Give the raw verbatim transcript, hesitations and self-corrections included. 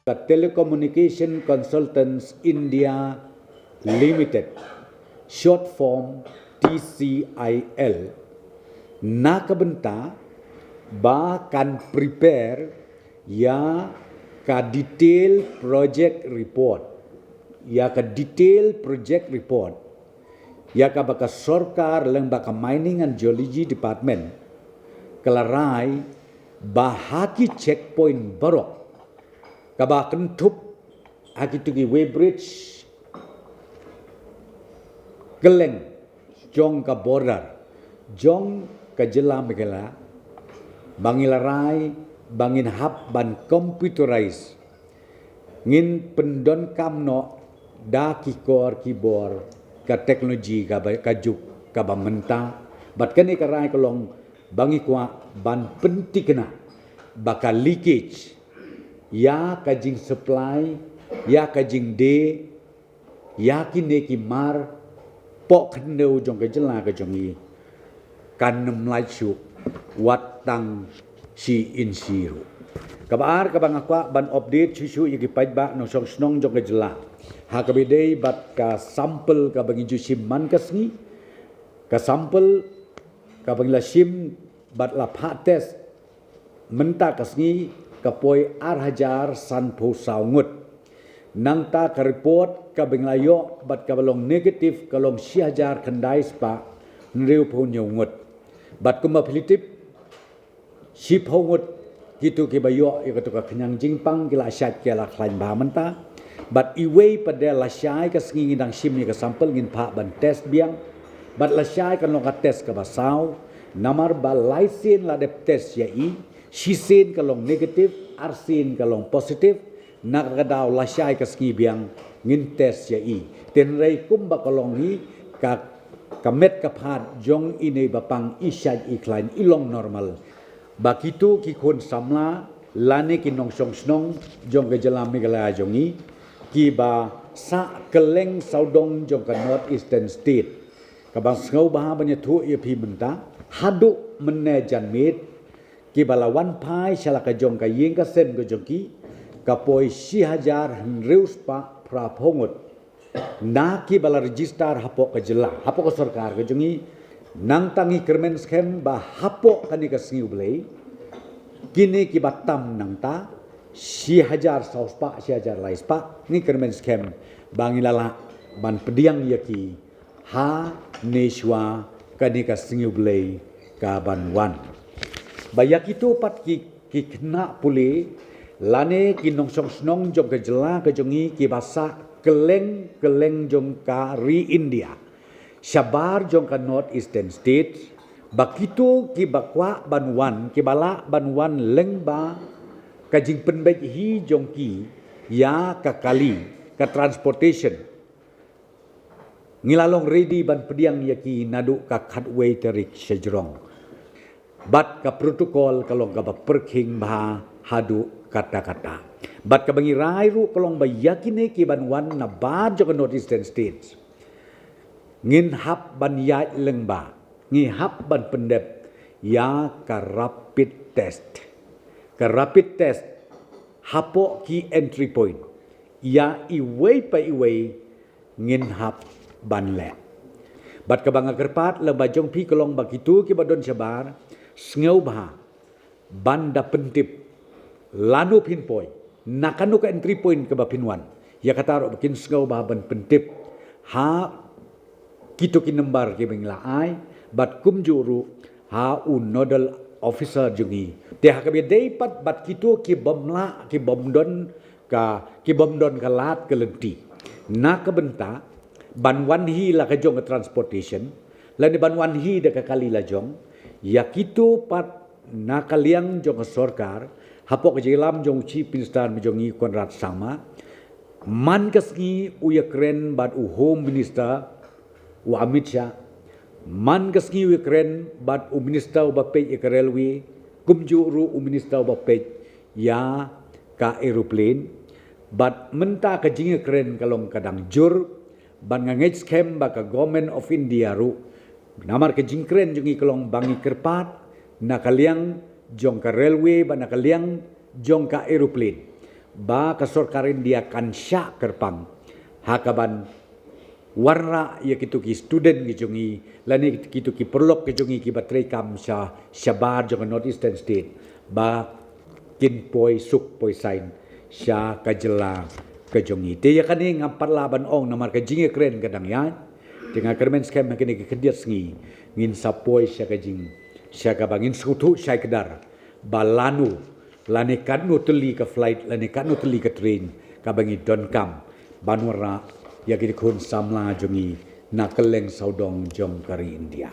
ka Telecommunication Consultants India Limited, short form T C I L, na ka bynta ba kan prepare ïa ka detail project report, ïa ka detail project report ïa kaba ka sorkar lyngba ka Mining and Geology Department ka la rai ba ha ki checkpoint baroh kaba kynthup ha kitu ki weighbridge kylleng jong ka border jong ka jylla Meghalaya, ba ngi la rai ba ngin hap ban computerize, ngin pyndonkam noh da ki kor ki bor ka technology kaba, ka juk kaba mynta. Bad kane ka rai ka long ba ngi kwah ban pynthikna ba ka leakage ïa ka jingsupply, ïa ka jingdie ïa kine ki mar poh khyndew jong ka jylla ka jong ngi kan ym lait shuh wat tang shi inshi ruh. Kaba ar kaba nga kwah ban update shuh shuh ïa ki paidbah nongshong shnong jong ka jylla ha kaba ïadei bad ka sample kaba ngi ju shim man ka sngi. Ka sample kaba ngi la shim bad la phah test mynta ka sngi ka poi ar hajar sanphew saw ngut. Nangta ka report kaba ngi la ïoh bad kaba long negative ka long shi hajar khyndai spah hynriewphew hynñiew ngut. Bad kumba phi la tip, shiphew ngut kitu kiba ïoh ïa katu ka khñiang jingpang ki la shait ki la khlaiñ bha mynta. Bad iwei pat de lashai ka sngi ngi dang shim ïa ka sample ngin phah ban test biang. Bad lashai kan long ka test kaba saw. Namar ba lai sien la dep test ïa i, shisien ka long negative, arsien ka long positive. Na kata ka daw lashai ka sngi biang ngin test ïa i. Hynrei kumba ka long hi ka, ka met ka phad jong ine i ba pang i shait i khlaiñ i long normal. Ba kitu ki khun samla lane ki nongshong shnong jong ka jylla Meghalaya jong ngi kiba sah kylleng sawdong jong ka North Eastern State, kaba sngewbha ban ïathuh ïa phi mynta, haduh mynne janmiet kiba la wan phai sha la ka jong ka ïing ka sem ka jong ki ka poi shi hajar hynriew spah phraphew ngut na kiba la register hapoh ka jylla, hapoh ka sorkar ka jong ngi. Nangta ngi kyrmen skhem ba hapoh kane ka sngi U Blei kine kiba tam nangta shi hajar saw spah, shi hajar lai spah, ngi kyrmen skhem ba ngi la lah ban pdiang ïa ki ha ne shuwa kane ka sngi U Blei ka ban wan. Ba ïa kitu pat ki, ki khynnah pule lane ki nongshong shnong jong ka jylla ka jong ngi kiba sah kylleng kylleng jong ka ri India shabar jong ka North Eastern State, ba kitu kiba kwah ban wan, kiba lah ban wan lyngba ka jingpynbeit hi jong ki ïa ka kali, ka transportation, ngi la long ready ban pdiang ïa ki naduh ka khatwei tarik shajrong. Bad ka protocol ka long kaba pyrkhing bha haduh katta katta. Bad kaba ngi rai ruh ka long ba ïa kine ki ban wan na bar jong ka North Eastern States, ngin hap ban ïaid lyngba, ngi hap ban pyndep ïa ka rapid test. Ka rapid test hapoh ki entry point ïa iwei pa iwei ngin hap ban leh. Bad kaba nga kyrpad lyngba jong phi ka long ba kitu kiba don shabar, sngewbha ban da pyntip lano phin poi, na kano ka entry point kaba phin wan. Ïa kata ruh ba kin sngewbha ban pyntip ha kitu ki number kiba ngi la ai, bad kumjuh ruh ha u nodal officer jong ngi. Te ha kaba ïadei pat bad kitu ki bym lah, ki bym don ka, ki bym don ka lad ka lynti na ka bynta ban wan hi la ka jong ka transportation lane ban wan hi da ka kali la jong, ïa kitu pat na ka liang jong ka sorkar, hapoh ka jingïalam jong u Chief Minister ma jong ngi Conrad Sangma, man ka sngi u ïakren bad u Home Minister u Amit Shah, man ka sngi u ïakren bad u Minister uba peit ïa ka railway, kumjuh ruh u Minister uba peit ïa ka aeroplane. Bad mynta ka jingïakren ka long ka dang jur, bad nga ngeit skhem ba ka Government of India ruh, namar ka jingkren jong ngi ka long ba ngi kyrpad na ka liang jong ka railway bad na ka liang jong ka aeroplane, ba ka sorkar India kan shah kyrpang ha kaban wanrah ïa kito ki student ki jong ngi lane kito ki paralok ki jong ngi kiba trei kam sha shabar jong ka North Eastern State ba kin poi suk poi sain sha ka jylla ka jong ngi. Te ïa kane ngam pat lah ban ong namar ka jingïakren ka dang ïaid. Te nga kyrmen skhem ha kine ki khyndiat sngi ngin sa poi sha ka jing sha kaba ngin sngewthuh shai kdar ba lano lane katno tylli ka flight lane katno tylli ka train kaba ngi donkam ban wanrah ïa ki khun samla jong ngi na kylleng sawdong jong ka ri India.